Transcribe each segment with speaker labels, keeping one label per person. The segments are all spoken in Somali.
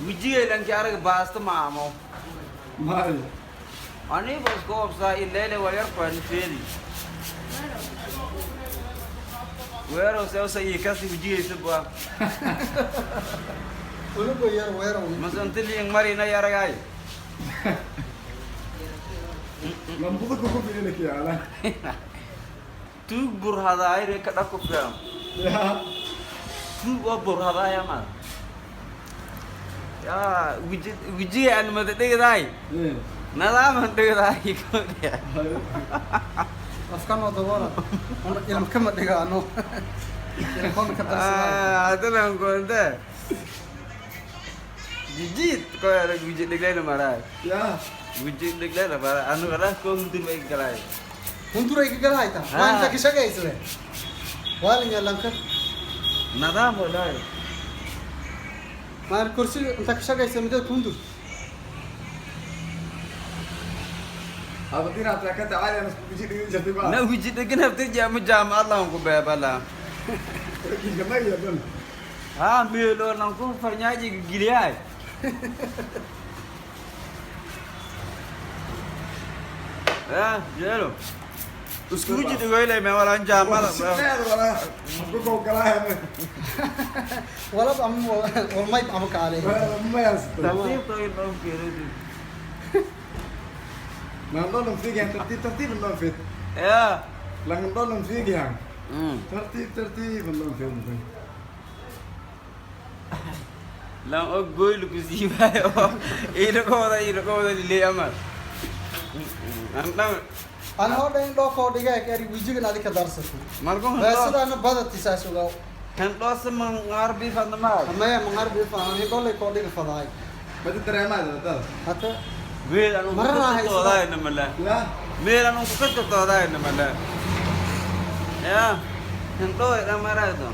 Speaker 1: Wejigay lanki arag baasta maamo.
Speaker 2: May.
Speaker 1: Anigo isku obsaa ileele walyar qoyan feedi. Weerow sewsa ii kasi wejigaysa bua.
Speaker 3: Unugo yar weerow.
Speaker 1: Masantiliing marina yaragay.
Speaker 2: Lambuda kuku fiilaki ala.
Speaker 1: Tuug burhadaayre ka dhaku fiican.
Speaker 2: Ya.
Speaker 1: Tuug oo burhadaaya ma. Yaa wiji wejigay aan mada dhigdaay.
Speaker 2: Eh.
Speaker 1: Nadaaman dhigdaay.
Speaker 3: Afkan oo daboola. Ilma kama dhigaano. Ilkoon ka darsadaa.
Speaker 1: Haddana goonte. Jijit ko ara wiji dhiglayna maraay.
Speaker 2: Ya.
Speaker 1: Wiji dhiglayna maraay. Anu ara ko hundur may galay.
Speaker 3: Hunduray ka galahayta. Waa inta ka shaqaysade. Waalin lanka.
Speaker 1: Nadaam walaay.
Speaker 3: Maar kursi inta ka shaqaysa midad hundur.
Speaker 2: Abadina ka tacaali ana isku wiji dhigin jirtay ba.
Speaker 1: Na wiji dhigin habtay jaama jaamacad laan ku beebala.
Speaker 2: Kiga ma iyo dhan.
Speaker 1: Ha meelo lan ku farnyaaji giliyaay. Ha jeelo. Isku wiji dhigoylay me walaan jaamada.
Speaker 2: Sideed wala. Ku ko galaa.
Speaker 3: Walab ama walmayb ama kaale.
Speaker 2: Ma yaasta.
Speaker 1: Tartiib toy loo fiiriyo.
Speaker 2: Ma ndolum fiigan tartiib tartiib ndolum fiid.
Speaker 1: Ya.
Speaker 2: Lang ndolum fiigan. Tartiib tartiib ndolum fiid.
Speaker 1: Lan og goyl ku siibayo. Ilakooda ilay amal. Anna
Speaker 3: Ana hoo dhan dhoo koo dhigay kari wijigan adiga darsato.
Speaker 1: markuu
Speaker 3: Beesadaana badati saas ogaa.
Speaker 1: kan dhoosa man arbi fadma.
Speaker 3: Amaya mangar bi faan hindolay koo dhiga fadaay.
Speaker 2: Badi dareemaad dad.
Speaker 3: Hata
Speaker 1: Meel anu
Speaker 3: Marna hayso.
Speaker 1: toodayna mala.
Speaker 2: Ya.
Speaker 1: Meel anu ku toodayna mala. Ya. Kan dhoo ila maraydo.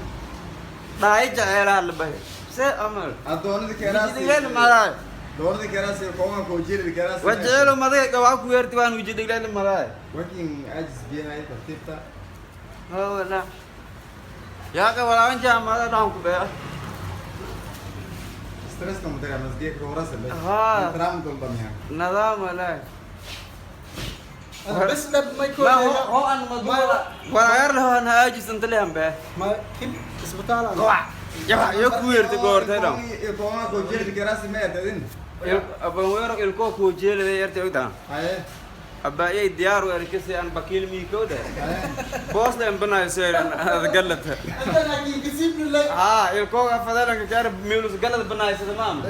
Speaker 1: Dhaay jeceelaa la bahay. Se amal.
Speaker 2: Adoonada keeraasi.
Speaker 1: Wiji dhiglayna maraay.
Speaker 2: Doonada keeraasi koogan koo jeelida keeraasi.
Speaker 1: Wajeelo maday gawaa ku yeerti waan wiji dhiglayna maraay.
Speaker 2: Wakin ajis biyahay tartiibta.
Speaker 1: Ha wala. Yaa ka walaawan jaamacada dhaan ku bee.
Speaker 2: Stress ka mudara masgeek roorasa le.
Speaker 1: Ha.
Speaker 2: Tram dol bamiya.
Speaker 1: Nadaam walaay.
Speaker 3: bes dhab may koo.
Speaker 1: Ma ho an madula. Walaayar lahu an haajis inta lehan bee.
Speaker 3: Ma kib isbitaal aan.
Speaker 1: Gawac. Yawa yo ku yeerti goortay dhan.
Speaker 2: Koogan koo jeelida keeraasi ma yadadin.
Speaker 1: Aban weero ilkoo kuu jeelada yartay ogtaa.
Speaker 2: Haye.
Speaker 1: Abba ay diyaar u erkisi aan bakiil miikooda.
Speaker 2: Haye.
Speaker 1: Boos leen banaayo seeran ad galata.
Speaker 3: Inta laakiin kasib lay.
Speaker 1: Ha ilkoo afadalan ka gaar meelus galad banaayo sida maam.